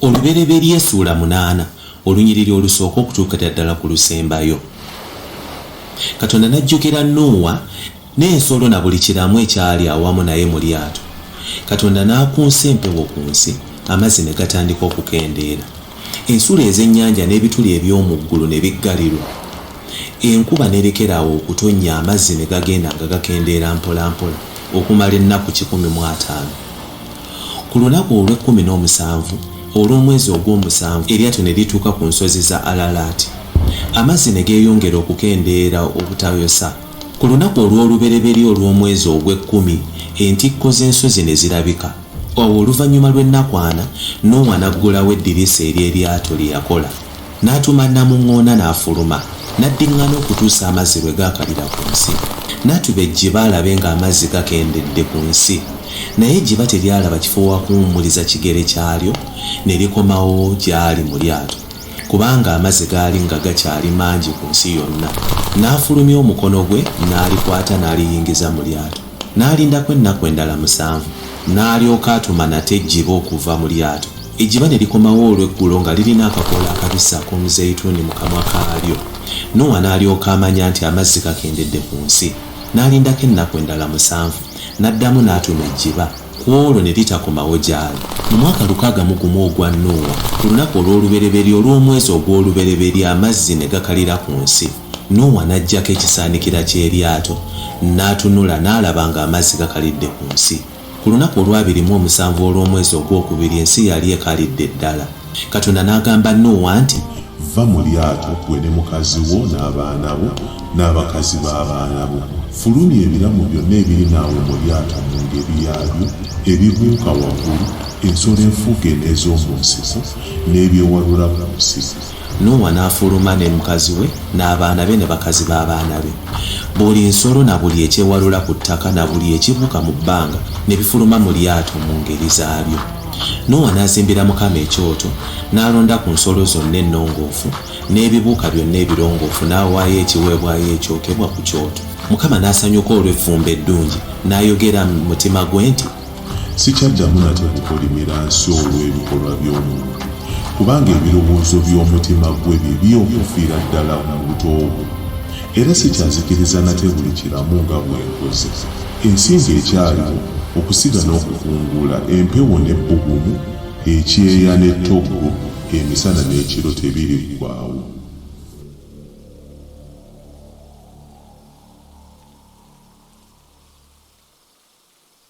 Olubereberye essuula munaana, olunyiriri olusooka okutuukira ddala ku lusembayo. Katonda n'ajjukira Nuuwa n'ensolo na buli kiramu ekyali awamu naye mu lyato. Katonda n'akunsa empewo ku nsi, amazzi ne gatandika okukendeera. Ensulo ez'ennyanja n'ebituli eby'omu ggulu ne biggalirwa. Enkuba n'erekera awo okutonnya amazzi ne gagenda nga gakendeera mpolampola okumala ennaku 150. Ku lunaku olw'ekkumi n'omusanvu olw'omwezi ogw'omusanvu eryato ne lituuka ku nsozi za Araraati. Amazzi ne geeyongera okukendeera obutayosa. Ku lunaku olw'olubereberye olw'omwezi ogw'ekkumi entikko z'ensozi ne zirabika. Awo oluvannyuma lw'ennaku ana, Nuuwa n'aggulawo eddirisa ery'eryato lye yakola. N'atuma nnamuŋŋoona n'afuluma, n'addiŋŋana okutuusa amazzi lwe gaakalira ku nsi. N'atuma ejjiba alabe ng'amazzi gakendedde ku nsi. Naye ejjiba teryalaba kifo wa kuwummuliza kigere kyalyo, ne likomawo gy'ali mu lyato, kubanga amazzi gaali nga gakyali mangi ku nsi yonna. N'afulumya omukono gwe, n'alikwata n'aliyingiza mu lyato. N'alindako ennaku endala musanvu, n'alyoka atuma nate ejjiba okuva mu lyato. Ejjiba ne likomawo olw'eggulo nga lirina akakoola akabisi ak'omuzeyituuni mu kamwa kaalyo. Nuuwa n'alyoka amanya nti amazzi gakendedde ku nsi. N'alindako ennaku endala musanvu, n'addamu n'atuma ejjiba, ku olwo ne litakomawo gy'ali. Mu mwaka 61 ogwa Nuuwa, ku lunaku olw'olubereberye olw'omwezi ogw'olubereberye amazzi ne gakalira ku nsi. Nuuwa n'aggyako ekisaanikira ky'eryato, n'atunula, n'alaba ng'amazzi gakalidde ku nsi. Ku lunaku olw'abiri mu omusanvu olw'omwezi ogw'okubiri ensi yali ekalidde ddala. Katonda n'agamba Nuuwa nti. Vva mu lyato, ggwe ne mukazi wo n'abaana bo n'abakazi b'abaana bo. Fulumya ebiramu byonna ebiri naawe mu lyato mu ngeri yaabyo, ebibuuka waggulu, ensolo enfuge n'ez'omu nsiko, n'ebyewalula ku nsi. Nuuwa n'afuluma ne mukazi we n'abaana be ne bakazi b'abaana be. Buli nsolo na buli ekyewalula ku ttaka na buli ekibuuka mu bbanga ne bifuluma mu lyato mu ngeri zaabyo. Nuuwa n'azimbira Mukama ekyoto, n'alonda ku nsolo zonna ennongoofu n'ebibuuka byonna ebirongoofu n'awaayo ekiweebwayo ekyokebwa ku kyoto. Mukama n'asanyuka olw'evvumbe eddungi, n'ayogera mu mutima gwe nti. Sikyaddamu nate kukolimira nsi olw'ebikolwa by'omuntu, kubanga ebirowoozo by'omutima gwe bibi okuviira ddala mu buto bwe. Era sikyazikiriza nate buli kiramu nga bwe nkoze. Ensi ng'ekyaliwo, okusiga n'okukungula, empewo n'ebbugumu, ekyeya n'ettoggo, emisana n'ekiro tebiriggwaawo.